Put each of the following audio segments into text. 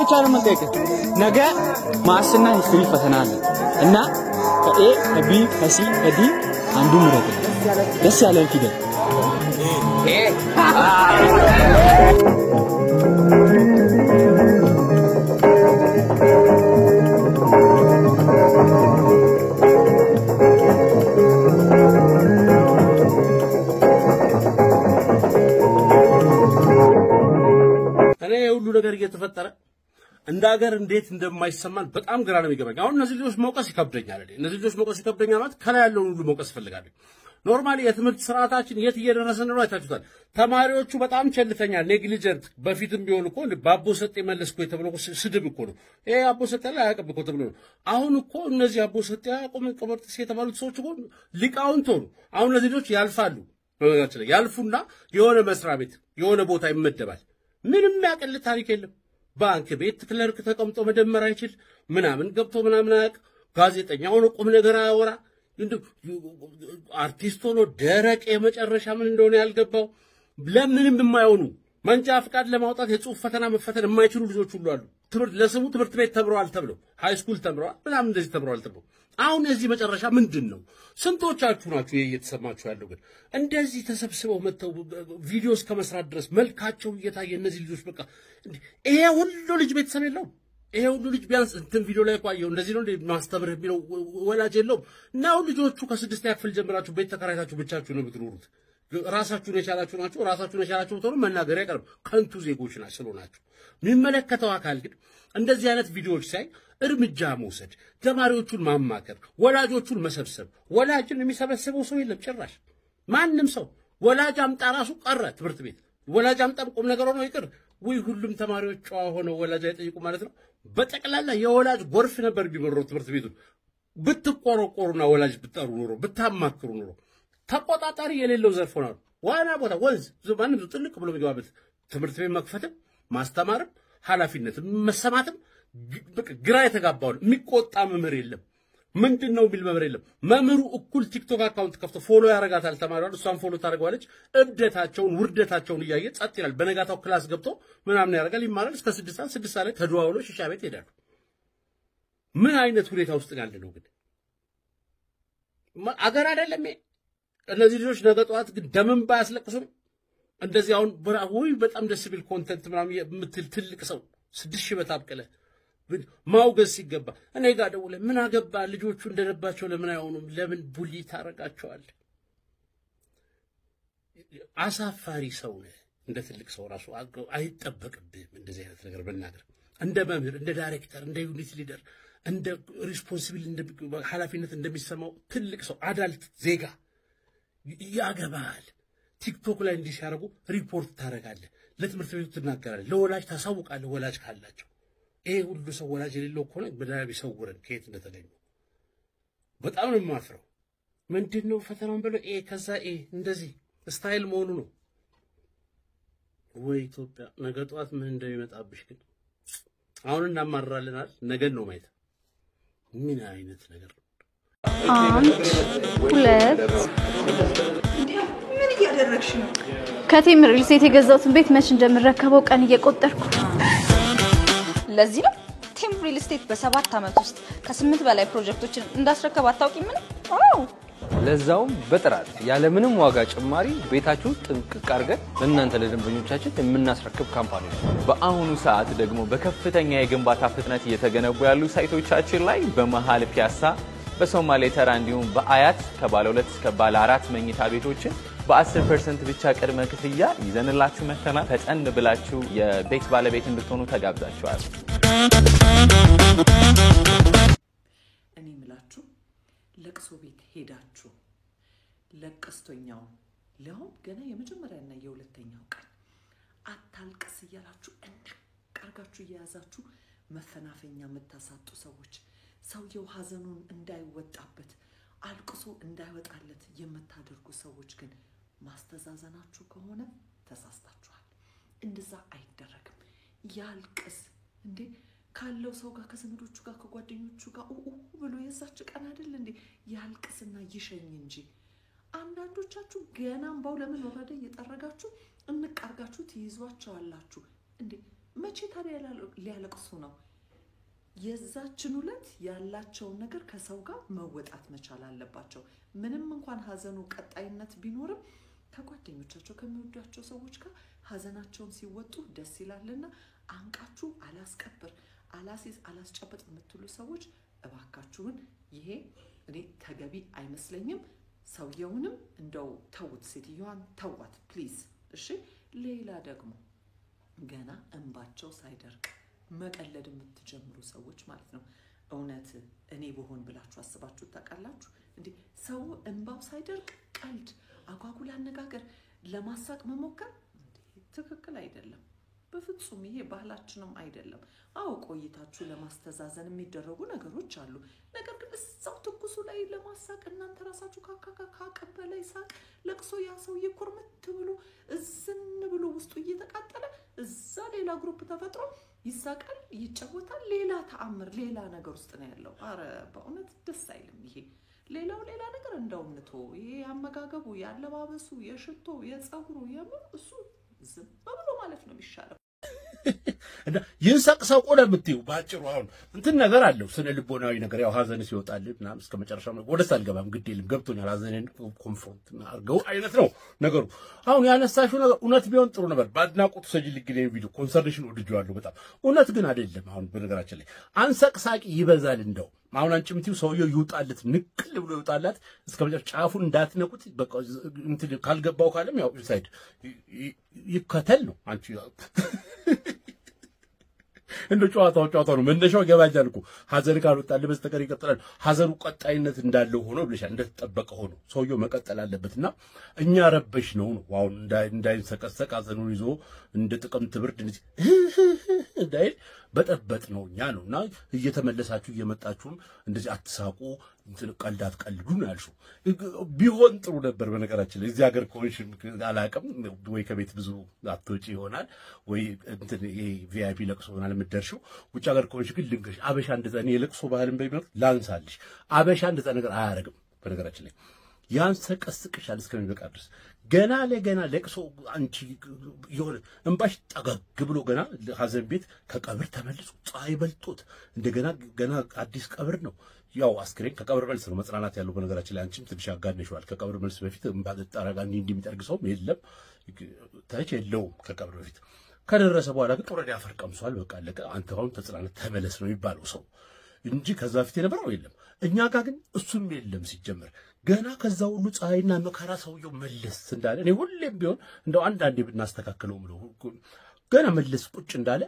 ብቻ ነው የምንጠይቅህ። ነገ maths ና history ፈተና አለ እና ከ A፣ ከ B፣ ከ C፣ ከ D አንዱ ምረጥ። ደስ ያለን ፊደል። እኔ የሁሉ ነገር እየተፈጠረ እንደ ሀገር እንዴት እንደማይሰማን በጣም ግራ ነው የሚገባኝ። አሁን እነዚህ ልጆች መውቀስ ይከብደኛል። እኔ እነዚህ ልጆች መውቀስ ይከብደኛል ማለት ከላይ ያለውን ሁሉ መውቀስ እፈልጋለሁ። Normally የትምህርት ስርዓታችን የት እየደረሰ ነው አይታችሁታል። ተማሪዎቹ በጣም ቸልተኛ፣ negligent። በፊትም ቢሆን እኮ በአቦ ሰጤ መለስ እኮ የተብሎ ስድብ እኮ ነው። ይሄ አቦ ሰጤ ላይ አያውቅም እኮ ተብሎ ነው። አሁን እኮ እነዚህ አቦ ሰጤ አያውቁም ቅበርጥሴ የተባሉት ሰዎች እኮ ሊቃውንት ሆኑ። አሁን እነዚህ ልጆች ያልፋሉ። በነገራችን ላይ ያልፉና የሆነ መስሪያ ቤት የሆነ ቦታ ይመደባል። ምንም ያቀል ታሪክ የለም። ባንክ ቤት clerk ተቀምጦ መደመር አይችል፣ ምናምን ገብቶ ምናምን አያውቅ፣ ጋዜጠኛ ሆኖ ቁም ነገር አያወራ፣ አርቲስት ሆኖ ደረቅ የመጨረሻ ምን እንደሆነ ያልገባው፣ ለምንም የማይሆኑ፣ መንጃ ፍቃድ ለማውጣት የጽሁፍ ፈተና መፈተን የማይችሉ ልጆች ሁሉ አሉ። ትምህርት ለስሙ ትምህርት ቤት ተምረዋል ተብለው፣ high school ተምረዋል ምናምን እንደዚህ ተምረዋል ተብለው አሁን የዚህ መጨረሻ ምንድን ነው? ስንቶቻችሁ ናችሁ ይሄ እየተሰማችሁ ያለው? ግን እንደዚህ ተሰብስበው መጥተው ቪዲዮ እስከ መስራት ድረስ መልካቸው እየታየ እነዚህ ልጆች በቃ ይሄ ሁሉ ልጅ ቤተሰብ የለውም። ይሄ ሁሉ ልጅ ቢያንስ እንትን ቪዲዮ ላይ እኮ አየሁ፣ እንደዚህ ነው እንደ ማስተምርህ የሚለው ወላጅ የለውም። እና አሁን ልጆቹ ከስድስተኛ ክፍል ጀምራችሁ ቤት ተከራይታችሁ ብቻችሁ ነው የምትኖሩት። ራሳችሁን የቻላችሁ ናችሁ። ራሳችሁን የቻላችሁ ብትሆኑ መናገር አይቀርም። ከንቱ ዜጎች ናችሁ ስለሆናችሁ። የሚመለከተው አካል ግን እንደዚህ አይነት ቪዲዮዎች ሳይ እርምጃ መውሰድ፣ ተማሪዎቹን ማማከር፣ ወላጆቹን መሰብሰብ። ወላጅን የሚሰበስበው ሰው የለም ጭራሽ። ማንም ሰው ወላጅ አምጣ ራሱ ቀረ ትምህርት ቤት። ወላጅ አምጣም ቁም ነገር ሆኖ ይቅር ወይ ሁሉም ተማሪዎች ጨዋ ሆነው ወላጅ አይጠይቁ ማለት ነው። በጠቅላላ የወላጅ ጎርፍ ነበር የሚመረው ትምህርት ቤቱን። ብትቆረቆሩና ወላጅ ብትጠሩ ኖሮ፣ ብታማክሩ ኖሮ፣ ተቆጣጣሪ የሌለው ዘርፍ ሆኗል። ዋና ቦታ ወንዝ ማንም ሰው ጥልቅ ብሎ የሚገባበት ትምህርት ቤት መክፈትም ማስተማርም ኃላፊነትም መሰማትም ግራ የተጋባው፣ የሚቆጣ መምህር የለም። ምንድን ነው የሚል መምህር የለም። መምህሩ እኩል ቲክቶክ account ከፍቶ follow ያደርጋታል ተማሪዋን፣ እሷን follow ታደርገዋለች። እብደታቸውን ውርደታቸውን እያየ ጸጥ ይላል። በነጋታው class ገብቶ ምናምን ያደርጋል፣ ይማራል። እስከ 6 ሰዓት፣ 6 ሰዓት ላይ ተደዋውሎ ሽሻ ቤት ይሄዳሉ። ምን አይነት ሁኔታ ውስጥ ያለ ነው ግን? አገር አይደለም። እነዚህ ልጆች ነገ ጠዋት ግን ደምን ባያስለቅሱም እንደዚህ አሁን ውይ በጣም ደስ ቢል content ምናምን የምትል ትልቅ ሰው 6,000 በት አብቅለህ ማውገዝ ሲገባ እኔ ጋር ደውለህ ምን አገባ፣ ልጆቹ እንደነባቸው ለምን አይሆኑም? ለምን bully ታረጋቸዋለህ? አሳፋሪ ሰው ነህ። እንደ ትልቅ ሰው ራሱ አይጠበቅብህም እንደዚህ አይነት ነገር መናገር። እንደ መምህር፣ እንደ ዳይሬክተር፣ እንደ unit leader፣ እንደ responsible ኃላፊነት እንደሚሰማው ትልቅ ሰው፣ adult ዜጋ ያገባል። ቲክቶክ ላይ እንዲህ ሲያደርጉ ሪፖርት ታደርጋለህ፣ ለትምህርት ቤቱ ትናገራለህ፣ ለወላጅ ታሳውቃለህ፣ ወላጅ ካላቸው። ይሄ ሁሉ ሰው ወላጅ የሌለው ከሆነ በደህና ይሰውረን ከየት እንደተገኙ። በጣም ነው የማፍረው። ምንድን ነው ፈተናውን ብለው A፣ ከዛ A እንደዚህ style መሆኑ ነው ወይ? ኢትዮጵያ ነገ ጠዋት ምን እንደሚመጣብሽ ግን አሁን እናማራለናል። ነገን ነው ማየት። ምን አይነት ነገር ነው? አንድ፣ ሁለት። ምን እያደረግሽ ነው? ከቴምር ሪል ስቴት የገዛሁትን ቤት መች እንደምረከበው ቀን እየቆጠርኩ። ለዚህ ነው ቴምር ሪል ስቴት በ7 ዓመት ውስጥ ከ8 በላይ ፕሮጀክቶችን እንዳስረከብ አታውቂም? ምን? አዎ። ለዛውም በጥራት ያለምንም ዋጋ ጭማሪ ቤታችሁ ጥንቅቅ አድርገን ለእናንተ ለደንበኞቻችን የምናስረክብ company ነው። በአሁኑ ሰዓት ደግሞ በከፍተኛ የግንባታ ፍጥነት እየተገነቡ ያሉ site ኦቻችን ላይ በመሀል ፒያሳ፣ በሶማሌ ተራ እንዲሁም በአያት ከባለ 2 እስከ ባለ 4 መኝታ ቤቶችን በ10% ብቻ ቅድመ ክፍያ ይዘንላችሁ መተናል። ፈጠን ብላችሁ የቤት ባለቤት እንድትሆኑ ተጋብዛችኋል። እኔ ምላችሁ ለቅሶ ቤት ሄዳችሁ ለቀስተኛውን ሊያውም ገና የመጀመሪያና የሁለተኛው ቀን አታልቅስ እያላችሁ እንቅ አርጋችሁ እየያዛችሁ መፈናፈኛ የምታሳጡ ሰዎች፣ ሰውየው ሀዘኑን እንዳይወጣበት፣ አልቅሶ እንዳይወጣለት የምታደርጉ ሰዎች ግን ማስተዛዘናችሁ ከሆነ ተሳስታችኋል። እንደዛ አይደረግም። ያልቅስ እንዴ፣ ካለው ሰው ጋር፣ ከዘመዶቹ ጋር፣ ከጓደኞቹ ጋር ኡ ብሎ የዛች ቀን አይደል እንዴ? ያልቅስና ይሸኝ እንጂ አንዳንዶቻችሁ ገና እምባው ለምን ወረደ እየጠረጋችሁ እንቅ አርጋችሁ ትይዟቸዋላችሁ እንዴ? መቼ ታዲያ ሊያለቅሱ ነው? የዛችን ዕለት ያላቸውን ነገር ከሰው ጋር መወጣት መቻል አለባቸው። ምንም እንኳን ሀዘኑ ቀጣይነት ቢኖርም ከጓደኞቻቸው ከሚወዷቸው ሰዎች ጋር ሀዘናቸውን ሲወጡ ደስ ይላልና አንቃችሁ አላስቀብር፣ አላሲዝ፣ አላስጨበጥ የምትሉ ሰዎች እባካችሁን ይሄ እኔ ተገቢ አይመስለኝም። ሰውየውንም እንደው ተዉት፣ ሴትዮዋን ተዋት please። እሺ፣ ሌላ ደግሞ ገና እንባቸው ሳይደርቅ መቀለድ የምትጀምሩ ሰዎች ማለት ነው። እውነት እኔ ብሆን ብላችሁ አስባችሁ ታውቃላችሁ እንዴ? ሰው እንባው ሳይደርቅ ቀልድ፣ አጓጉል አነጋገር ለማሳቅ መሞከር ትክክል አይደለም በፍጹም። ይሄ ባህላችንም አይደለም። አዎ ቆይታችሁ ለማስተዛዘን የሚደረጉ ነገሮች አሉ። ነገር ግን እዛው ትኩሱ ላይ ለማሳቅ እናንተ ራሳችሁ ካካካካቅም በላይ ሳቅ፣ ለቅሶ፣ ያ ሰውዬ ኩርምት ብሎ እዝን ብሎ ውስጡ እየተቃጠለ እዛ ሌላ group ተፈጥሮ ይሳቃል፣ ይጫወታል። ሌላ ተአምር፣ ሌላ ነገር ውስጥ ነው ያለው። አረ በእውነት ደስ አይልም ይሄ። ሌላው ሌላ ነገር እንደው እንቶ ይሄ አመጋገቡ፣ ያለባበሱ፣ የሽቶ፣ የፀጉሩ፣ የምኑ እሱ ዝም ብሎ ማለት ነው የሚሻለው። እና ይንሰቅሰቁ ነው የምትይው በአጭሩ። አሁን እንትን ነገር አለው ስነ ልቦናዊ ነገር፣ ያው ሀዘን ሲወጣልህ ምናምን እስከ መጨረሻው ወደስ አልገባም፣ ግድ የለም ገብቶኛል። ሀዘንን confront አድርገው አይነት ነው ነገሩ። አሁን ያነሳሽው ነገር እውነት ቢሆን ጥሩ ነበር። በአድናቆት ሰጅልኝ ግን ቪዲዮ concern ሽን ወድጄዋለሁ በጣም። እውነት ግን አይደለም። አሁን በነገራችን ላይ አንሰቅሳቂ ይበዛል። እንደው አሁን አንቺ የምትይው ሰውየው ይውጣለት፣ ንቅል ብሎ ይውጣላት እስከ መጨረሻ ጫፉን እንዳትነኩት፣ በቃ እንትን ካልገባው ካለም ያው inside ይከተል ነው። አንቺ እንደ ጨዋታው ጨዋታው ነው መነሻው ይገባኛል እኮ ሀዘን ካልወጣልህ በስተቀር ይቀጥላል። ሀዘኑ ቀጣይነት እንዳለው ሆኖ ብለሻል። እንደተጠበቀ ሆኖ ሰውየው መቀጠል አለበትና እኛ ረበሽ ነው ነው አሁን እንዳይንሰቀሰቅ ሀዘኑን ይዞ እንደ ጥቅምት ብርድ እንዳይል በጠበጥ ነው እኛ ነውና እየተመለሳችሁ እየመጣችሁም እንደዚህ አትሳቁ፣ እንትን ቀልድ አትቀልዱ ነው ያልሽው። ቢሆን ጥሩ ነበር። በነገራችን ላይ እዚህ ሀገር ከሆንሽ አላውቅም፣ ወይ ከቤት ብዙ አትወጪ ይሆናል ወይ እንትን ይሄ VIP ለቅሶ ይሆናል የምትደርሺው። ውጭ ሀገር ከሆንሽ ግን ልንገርሽ፣ አበሻ እንደዛ እኔ የለቅሶ ባህልን በሚመለከት ላንሳልሽ፣ አበሻ እንደዛ ነገር አያደርግም። በነገራችን ላይ ያንሰቀስቅሻል እስከሚበቃ ድረስ። ገና ለገና ለቅሶ አንቺ የሆነ እንባሽ ጠገግ ብሎ ገና ሀዘን ቤት ከቀብር ተመልሶ ፀሐይ በልጦት እንደገና ገና አዲስ ቀብር ነው። ያው አስክሬን ከቀብር መልስ ነው መጽናናት ያለው። በነገራችን ላይ አንቺም ትንሽ አጋነሽዋል። ከቀብር መልስ በፊት እንባ ጠረጋ እንዲህ እንደሚጠርግ ሰውም የለም፣ touch የለውም ከቀብር በፊት። ከደረሰ በኋላ ግን already አፈር ቀምሷል። በቃ አለቀ። አንተ አሁን ተጽናነት ተመለስ ነው የሚባለው ሰው እንጂ ከዛ በፊት የነበረው የለም። እኛ ጋር ግን እሱም የለም ሲጀመር። ገና ከዛ ሁሉ ፀሐይና መከራ ሰውየው መለስ እንዳለ እኔ ሁሌም ቢሆን እንደው አንዳንዴ ብናስተካክለው ምለው ገና መለስ ቁጭ እንዳለ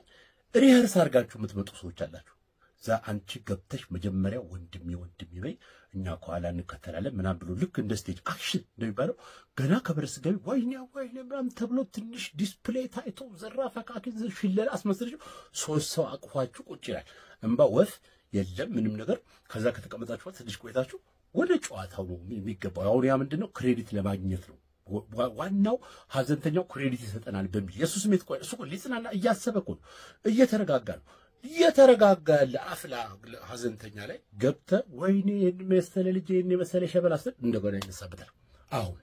rehearse አድርጋችሁ የምትመጡ ሰዎች አላችሁ። እዛ አንቺ ገብተሽ መጀመሪያ ወንድሜ ወንድሜ በይ እኛ ከኋላ እንከተላለን ምናምን ብሎ ልክ እንደ stage action እንደሚባለው ገና ከበር ስትገቢ ወይኔ ወይኔ ምናምን ተብሎ ትንሽ display ታይቶ ዘራፍ አካኪ ሽለላ አስመስለሽ ሶስት ሰው አቅፏችሁ ቁጭ ይላል። እምባ ወፍ የለም ምንም ነገር። ከዛ ከተቀመጣችሁ ትንሽ ቆይታችሁ ወደ ጨዋታው ነው የሚገባው። አሁን ያ ምንድነው credit ለማግኘት ነው ዋናው። ሀዘንተኛው credit ይሰጠናል በሚል የእሱ ስሜት እኮ እሱ ሊጽናና እያሰበ እኮ ነው፣ እየተረጋጋ ነው። እየተረጋጋ ያለ አፍላ ሀዘንተኛ ላይ ገብተህ ወይኔ ይሄን መሰለ ልጅ ይሄን የመሰለ ሸበላ ስትል እንደገና ይነሳበታል። አሁን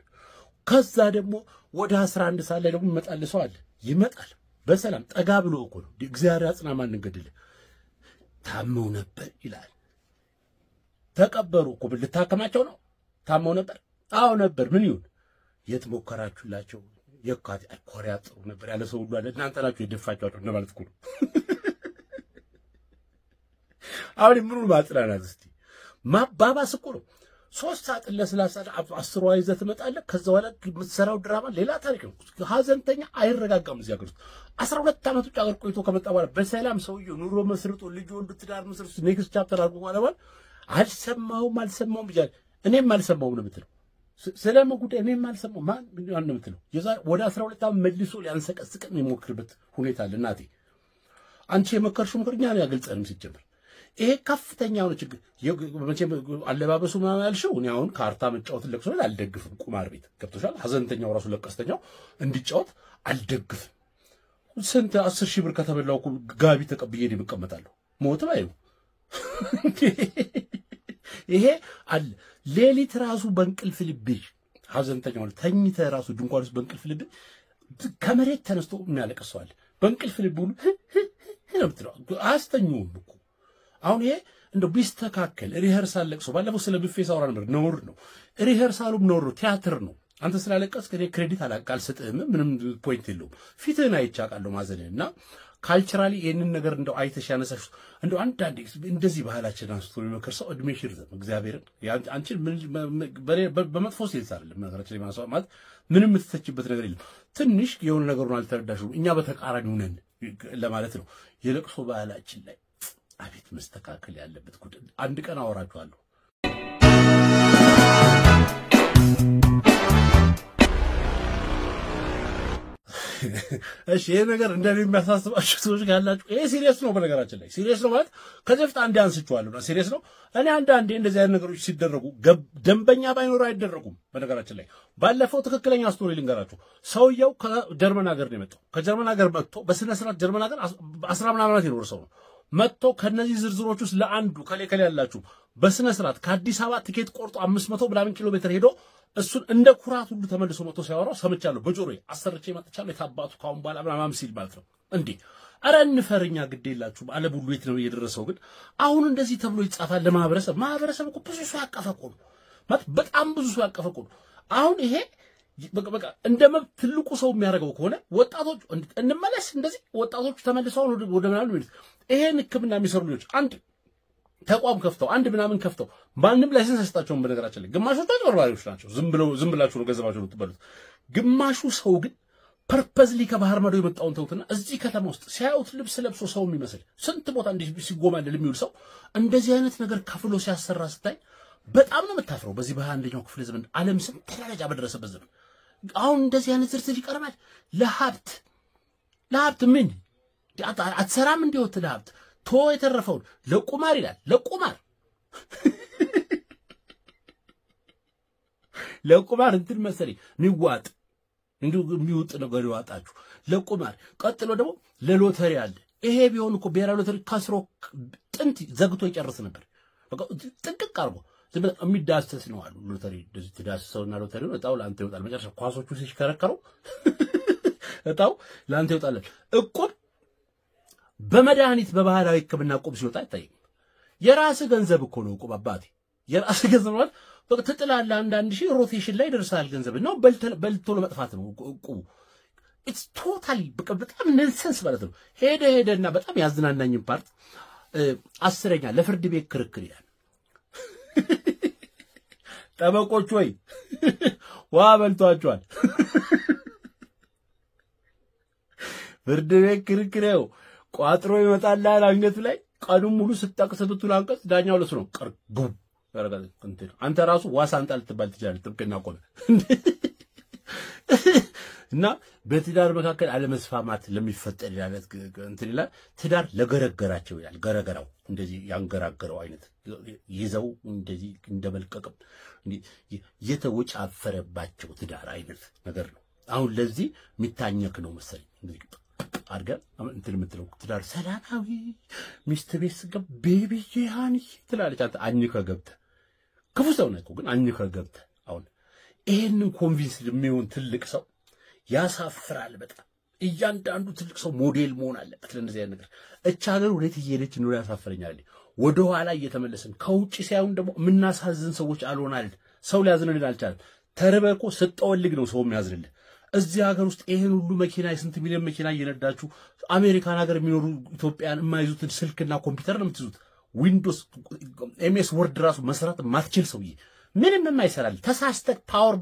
ከዛ ደግሞ ወደ 11 ሰዓት ላይ ደግሞ ይመጣል ሰው አለ። ይመጣል በሰላም ጠጋ ብሎ እኮ ነው። እግዚአብሔር ያጽና ማንን ገደለ ታመው ነበር ይላል። ተቀበሩ እኮ ልታከማቸው ነው። ታመው ነበር። አዎ ነበር። ምን ይሁን የት ሞከራችሁላቸው? የካቲት ኮሪያ ጥሩ ነበር ያለ ሰው ሁሉ አለ። እናንተ ናችሁ የደፋችኋቸው እንደማለት እኮ ነው። አሁን ምኑን ማጽናናት እስቲ ማባባስ እኮ ነው። 3 ሰዓት ለስላሳ 10 ይዘህ ትመጣለህ። ከዛ በኋላ የምትሰራው ድራማ ሌላ ታሪክ ነው። ሀዘንተኛ አይረጋጋም እዚህ ሀገር ውስጥ። 12 ዓመት ውጭ ሀገር ቆይቶ ከመጣ በኋላ በሰላም ሰውየው ኑሮ መስርቶ ልጅ ወልዶ ትዳር መስርቶ next chapter አድርጎ በኋላ አልሰማሁም አልሰማሁም ብያለሁ። እኔም አልሰማሁም ነው የምትለው። ስለምን ጉዳይ እኔም አልሰማሁም ማን ነው የምትለው? የዛሬ ወደ 12 ዓመት መልሶ ሊያንሰቀስቅን የሚሞክርበት ሁኔታ አለ። እናቴ አንቺ የመከርሽው ምክር እኛን ያገልጸንም ሲጀምር ይሄ ከፍተኛ የሆነ ችግር። መቼም አለባበሱ ምናምን ያልሽው እኔ አሁን ካርታ መጫወትን ለቅሶ ላይ አልደግፍም። ቁማር ቤት ገብቶሻል። ሀዘንተኛው ራሱ ለቀስተኛው እንዲጫወት አልደግፍም። ስንት 10 ሺህ ብር ከተበላው እኮ ጋቢ ተቀብዬ እኔ እቀመጣለሁ። ሞትም አይው ይሄ አለ። ሌሊት ራሱ በእንቅልፍ ልብሽ ሀዘንተኛው ተኝተህ ራሱ ድንኳን ውስጥ በእንቅልፍ ልብህ ከመሬት ተነስቶ የሚያለቅስ ሰው አለ። በእንቅልፍ ልብ ሁሉ ነው የምትለው። አያስተኙም እኮ አሁን ይሄ እንደው ቢስተካከል rehearsal ለቅሶ ባለፈው ስለ ብፌ ሳወራ ነበር። ነውር ነው፣ rehearsal ኡም ነውር ነው፣ ቲያትር ነው። አንተ ስላለቀስክ እኔ credit አልሰጥህም፣ ምንም point የለውም። ፊትህን አይቼ አውቃለሁ ማዘንህን። እና culturally ይህንን ነገር እንደው አይተሽ ያነሳሽ እንደው አንዳንዴ እንደዚህ ባህላችን አንስቶ የሚመክር ሰው እድሜሽ ይርዘም እግዚአብሔርን። አንቺን በመጥፎ sense አይደለም ነገራችን ላይ ማለት ምንም የምትተችበት ነገር የለም። ትንሽ የሆነ ነገሩን አልተረዳሽም፣ እኛ በተቃራኒው ነን ለማለት ነው። የለቅሶ ባህላችን ላይ አቤት መስተካከል ያለበት ጉዳይ። አንድ ቀን አወራችኋለሁ። እሺ ይሄ ነገር እንደኔ የሚያሳስባችሁ ሰዎች ካላችሁ ይሄ serious ነው። በነገራችን ላይ serious ነው ማለት ከዚህ በፊት አንዴ አንስቼዋለሁ። serious ነው። እኔ አንዳንዴ እንደዚህ አይነት ነገሮች ሲደረጉ ደንበኛ ባይኖር አይደረጉም። በነገራችን ላይ ባለፈው ትክክለኛ story ልንገራችሁ። ሰውየው ከጀርመን ሀገር ነው የመጣው። ከጀርመን ሀገር መጥቶ በስነ ስርዓት ጀርመን ሀገር 10 ምናምን ዓመት የኖረ ሰው ነው። መጥቶ ከነዚህ ዝርዝሮች ውስጥ ለአንዱ ከሌ ከሌ ያላችሁ በስነ ስርዓት ከአዲስ አበባ ትኬት ቆርጦ 500 ምናምን ኪሎ ሜትር ሄዶ እሱን እንደ ኩራት ሁሉ ተመልሶ መጥቶ ሲያወራው ሰምቻለሁ። በጆሮዬ አሰርቼ መጥቻለሁ። የታባቱ ካሁን በኋላ ምናምን ሲል ማለት ነው። እንዴ ኧረ እንፈርኛ ግድ የላችሁም። ዓለም ሁሉ የት ነው የደረሰው? ግን አሁን እንደዚህ ተብሎ ይጻፋል ለማህበረሰብ። ማህበረሰብ እኮ ብዙ ሰው ያቀፈ እኮ ነው ማለት በጣም ብዙ ሰው ያቀፈ እኮ ነው። አሁን ይሄ በቃ እንደ መብት ትልቁ ሰው የሚያደርገው ከሆነ ወጣቶች እንመለስ፣ እንደዚህ ወጣቶቹ ተመልሰው ወደ ምናምን የሚሉት ይሄን ሕክምና የሚሰሩ ልጆች አንድ ተቋም ከፍተው አንድ ምናምን ከፍተው ማንም license አይሰጣቸውም። በነገራችን ላይ ግማሾቹ አጭበርባሪዎች ናቸው። ዝም ብላችሁ ነው ገንዘባችሁ ነው የምትበሉት። ግማሹ ሰው ግን purposely ከባህር ማዶ የመጣውን ተውትና እዚህ ከተማ ውስጥ ሲያዩት ልብስ ለብሶ ሰው የሚመስል ስንት ቦታ እንዲህ ሲጎማለል የሚውል ሰው እንደዚህ አይነት ነገር ከፍሎ ሲያሰራ ስታይ በጣም ነው የምታፍረው። በዚህ በ21ኛው ክፍለ ዘመን ዓለም ስንት ደረጃ በደረሰበት ዘመን አሁን እንደዚህ አይነት ዝርዝር ይቀርባል። ለሀብት ለሀብት ምን አትሰራም? እንዲወት ለሀብት ቶ የተረፈውን ለቁማር ይላል። ለቁማር ለቁማር እንትን መሰለኝ የሚዋጥ እንዲሁ የሚውጥ ነገር ይዋጣችሁ ለቁማር። ቀጥሎ ደግሞ ለሎተሪ አለ። ይሄ ቢሆን እኮ ብሔራዊ ሎተሪ ከስሮ ጥንት ዘግቶ ይጨርስ ነበር። በቃ ጥንቅቅ አድርጎ ዝም ብለህ የሚዳሰስ ነው አሉ። ሎተሪ እንደዚህ ትዳስሰውና ሎተሪውን እጣው ለአንተ ይወጣል። መጨረሻ ኳሶቹ ሲሽከረከሩ እጣው ለአንተ ይወጣል። እቁብ በመድኃኒት በባህላዊ ሕክምና እቁብ ሲወጣ አይታይም። የራስህ ገንዘብ እኮ ነው እቁብ አባቴ። የራስህ ገንዘብ ማለት በቃ ትጥላለህ። አንዳንድ ሺህ rotation ላይ ደርሰሃል። ገንዘብ ነው በልቶ ለመጥፋት ነው እቁቡ። It's totally በቃ በጣም nonsense ማለት ነው። ሄደ ሄደና በጣም ያዝናናኝ part 10ኛ ለፍርድ ቤት ክርክር ይላል። ጠበቆች ወይ ዋ በልቷቸዋል። ፍርድ ቤት ክርክሬው ቋጥሮ ይመጣልሃል አንገቱ ላይ ቀኑን ሙሉ ስጠቅስ ብትውል አንቀጽ ዳኛው ለሱ ነው ቀርጉ ያረጋል። እንትን አንተ ራሱ ዋስ አንጣ ልትባል ትችላለህ። ጥብቅና ቆመ እና በትዳር መካከል አለመስፋማት ለሚፈጠር ይላል እንትን ይላል። ትዳር ለገረገራቸው ይላል። ገረገራው እንደዚህ ያንገራገረው አይነት ይዘው እንደዚህ እንደመልቀቅም የተወጫፈረባቸው ትዳር አይነት ነገር ነው። አሁን ለዚህ የሚታኘክ ነው መሰለኝ እንግዲህ አድርገህ እንትን የምትለው ትዳር ሰላማዊ ሚስት ቤት ስገብ baby ዬ honey ትላለች። አንተ አኝከህ ገብተህ ክፉ ሰው ነህ እኮ ግን አኝከህ ገብተህ አሁን ይሄንን convince የሚሆን ትልቅ ሰው ያሳፍራል በጣም። እያንዳንዱ ትልቅ ሰው ሞዴል መሆን አለበት ለእንደዚህ አይነት ነገር። እች ሀገር ወዴት እየሄደች እንደሆነ ያሳፍረኛል። ወደኋላ እየተመለስን ከውጭ ሳይሆን ደግሞ የምናሳዝን ሰዎች አልሆናል። ሰው ሊያዝንልን አልቻለም። ተርበህ እኮ ስትጠወልግ ነው ሰው የሚያዝንልህ። እዚህ ሀገር ውስጥ ይሄን ሁሉ መኪና የስንት ሚሊዮን መኪና እየነዳችሁ አሜሪካን ሀገር የሚኖሩ ኢትዮጵያን የማይዙትን ስልክና ኮምፒውተር ነው የምትይዙት። Windows MS Word ራሱ መስራት የማትችል ሰውዬ ምንም የማይሰራል። ተሳስተህ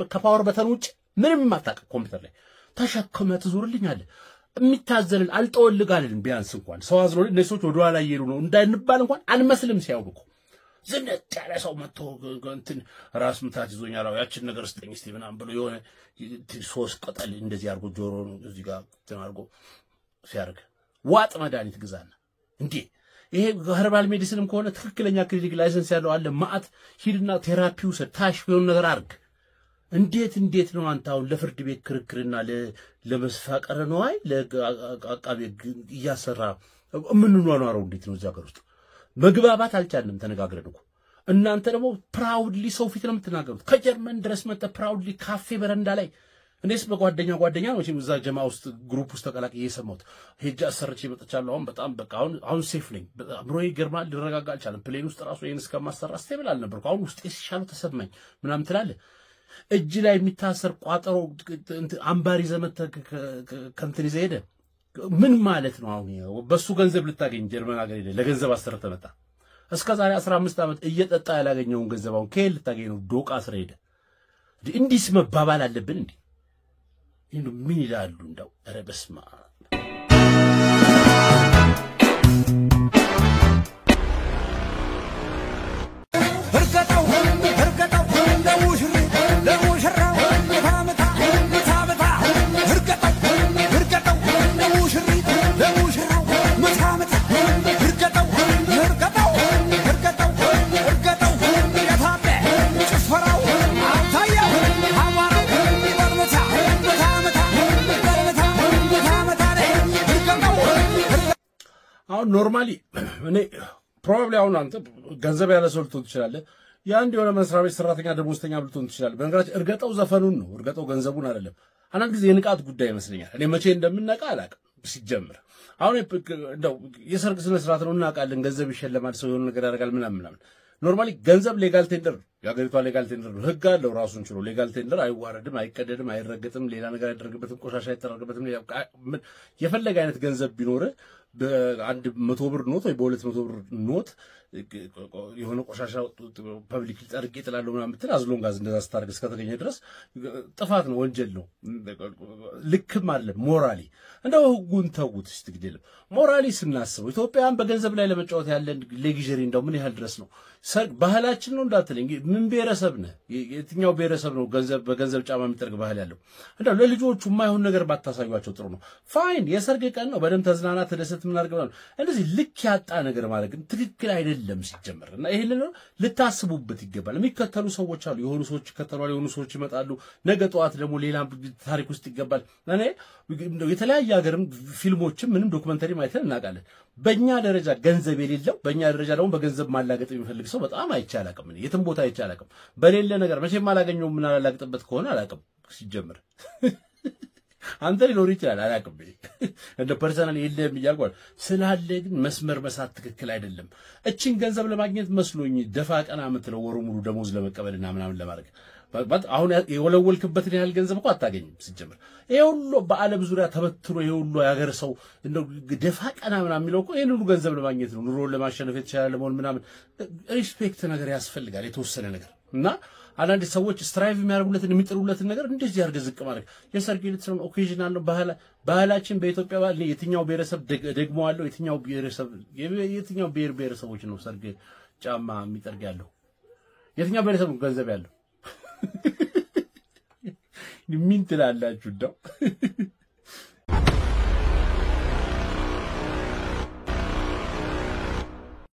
ከ power button ውጭ ምንም የማታውቅ ኮምፒውተር ላይ ተሸክመህ ትዞርልኛለህ። የሚታዘልን አልጠወልጋልን ቢያንስ እንኳን ሰው አዝኖ እነዚህ ሰዎች ወደኋላ እየሄዱ ነው እንዳንባል እንኳን አንመስልም። ሲያውቅ እኮ ዝንጥ ያለ ሰው መጥቶ እንትን ራስ ምታት ይዞኛል፣ አዎ ያችን ነገር ስጠኝ እስቲ ምናምን ብሎ የሆነ ሶስት ቅጠል እንደዚህ አድርጎ ጆሮ እዚህ ጋር እንትን አድርጎ ሲያደርግ ዋጥ መድኃኒት ግዛና እንዴ ይሄ herbal medicine ም ከሆነ ትክክለኛ ክሊኒክ license ያለው አለ ማአት ሂድና therapy ውሰድ፣ ታሽ የሆነ ነገር አድርግ። እንዴት እንዴት ነው አንተ አሁን ለፍርድ ቤት ክርክርና ለመስፋቀረ ነዋይ ለአቃቤ እያሰራ የምንኗኗረው እንዴት ነው? እዚህ ሀገር ውስጥ መግባባት አልቻልንም ተነጋግረን እኮ። እናንተ ደግሞ proudly ሰው ፊት ነው የምትናገሩት። ከጀርመን ድረስ መጥተህ proudly ካፌ በረንዳ ላይ እኔስ በጓደኛ ጓደኛ ነው እዛ ጀማ ውስጥ group ውስጥ ተቀላቅዬ የሰማሁት። ሄጄ አሰርቼ መጥቻለሁ። አሁን በጣም በቃ አሁን safe ነኝ። አእምሮዬ ይገርማል፣ ሊረጋጋ አልቻለም። Plane ውስጥ ራሱ ይሄን እስከማሰራ stable አልነበርኩም። አሁን ውስጤ ሲሻለው ተሰማኝ ምናምን ትላለህ። እጅ ላይ የሚታሰር ቋጠሮ አምባር ይዘህ መተህ ከእንትን ይዘህ ሄደህ ምን ማለት ነው? አሁን በሱ ገንዘብ ልታገኝ ጀርመን ሀገር ሄደህ ለገንዘብ አሰርተህ መጣ። እስከ ዛሬ 15 ዓመት እየጠጣ ያላገኘውን ገንዘብ አሁን ከየት ልታገኝ ነው? ዶቃ አስረህ ሄደህ እንዲህስ መባባል አለብን እንዴ? ምን ይላሉ እንደው? ኧረ በስመ አብ። እርገጠው እርገጠው ለሙሽሪ ለሙሽራው ምታ ምታ ምታ ምታ እርገጠው እርገጠው ለሙሽሪ ለሙሽራው ምታ ምታ እርገጠው እርገጠው እርገጠው እርገጠው የታለ ጭፈራው አልታየው አቧራው በል ምታ ምታ ምታ በል ምታ ምታ ምታ እርገጠው። አሁን normally እኔ probably አሁን አንተ ገንዘብ ያለ ሰው ልትሆን ትችላለህ። የአንድ የሆነ መስሪያ ቤት ሰራተኛ ደሞዝተኛ ልትሆን ትችላለህ። በነገራችን እርገጠው ዘፈኑን ነው፣ እርገጠው ገንዘቡን አይደለም። አንዳንድ ጊዜ የንቃት ጉዳይ ይመስለኛል። እኔ መቼ እንደምነቃ አላውቅም። ሲጀምር አሁን እንደው የሰርግ ስነ ስርዓት ነው እናውቃለን። ገንዘብ ይሸለማል፣ ሰው የሆነ ነገር ያደርጋል ምናምን ምናምን። Normally ገንዘብ legal tender ነው፣ የሀገሪቷ legal tender ነው። ህግ አለው ራሱን ችሎ። Legal tender አይዋረድም፣ አይቀደድም፣ አይረገጥም፣ ሌላ ነገር አይደረግበትም፣ ቆሻሻ አይጠረግበትም። የፈለገ አይነት ገንዘብ ቢኖርህ በአንድ 100 ብር note ወይ በ200 ብር note የሆነ ቆሻሻ public ጠርጌ እጥላለሁ ምናምን ብትል as long as እንደዛ ስታደርግ እስከተገኘ ድረስ ጥፋት ነው፣ ወንጀል ነው። ልክም አይደለም morally። እንደው ህጉን ተዉት እስቲ ግድ የለም። Morally ስናስበው ኢትዮጵያውያን በገንዘብ ላይ ለመጫወት ያለን luxury እንደው ምን ያህል ድረስ ነው? ሰርግ ባህላችን ነው እንዳትለኝ፣ ምን ብሔረሰብ ነህ? የትኛው ብሔረሰብ ነው ገንዘብ በገንዘብ ጫማ የሚጠርግ ባህል ያለው? እንደው ለልጆቹ የማይሆን ነገር ባታሳዩአቸው ጥሩ ነው። Fine፣ የሰርግ ቀን ነው፣ በደንብ ተዝናና፣ ተደሰት፣ ምን አድርግ ምናምን። እንደዚህ ልክ ያጣ ነገር ማለት ግን ትክክል አይደለም ሲጀመር። እና ይሄንን ልታስቡበት ይገባል። የሚከተሉ ሰዎች አሉ። የሆኑ ሰዎች ይከተሏል፣ የሆኑ ሰዎች ይመጣሉ። ነገ ጠዋት ደግሞ ሌላ ታሪክ ውስጥ ይገባል። እኔ የተለያየ ሀገርም ፊልሞችም ምንም documentary አይተን እናውቃለን። በእኛ ደረጃ ገንዘብ የሌለው፣ በእኛ ደረጃ ደግሞ በገንዘብ ማላገጥ የሚፈልግ ሰው በጣም አይቼ አላውቅም። እኔ የትም ቦታ አይቼ አላውቅም። በሌለ ነገር መቼም አላገኘውም። ምን አላላግጥበት ከሆነ አላውቅም። ሲጀምር አንተ ሊኖር ይችላል፣ አላውቅም። እንደ personal የለህም እያልኩ ስላለ ግን መስመር መሳት ትክክል አይደለም። እችን ገንዘብ ለማግኘት መስሎኝ ደፋ ቀና የምትለው ወሩ ሙሉ ደሞዝ ለመቀበልና ምናምን ለማድረግ አሁን የወለወልክበትን ያህል ገንዘብ እኮ አታገኝም። ሲጀምር ይሄ ሁሉ በዓለም ዙሪያ ተበትኖ ይሄ ሁሉ የሀገር ሰው እንደው ደፋ ቀና ምናምን የሚለው እኮ ይሄን ሁሉ ገንዘብ ለማግኘት ነው፣ ኑሮን ለማሸነፍ የተሻለ ለመሆን ምናምን። Respect ነገር ያስፈልጋል የተወሰነ ነገር። እና አንዳንድ ሰዎች strive የሚያደርጉለትን የሚጥሩለትን ነገር እንደዚህ አድርገህ ዝቅ ማድረግ የሰርግ ዕለት ስለሆነ occasional ነው። ባህላችን በኢትዮጵያ ባህል የትኛው ብሔረሰብ ደግሞ አለው? የትኛው ብሔረሰብ የትኛው ብሔር ብሔረሰቦች ነው ሰርግ ጫማ የሚጠርግ ያለው? የትኛው ብሔረሰብ ነው ገንዘብ ያለው? ምን ትላላችሁ እንደው?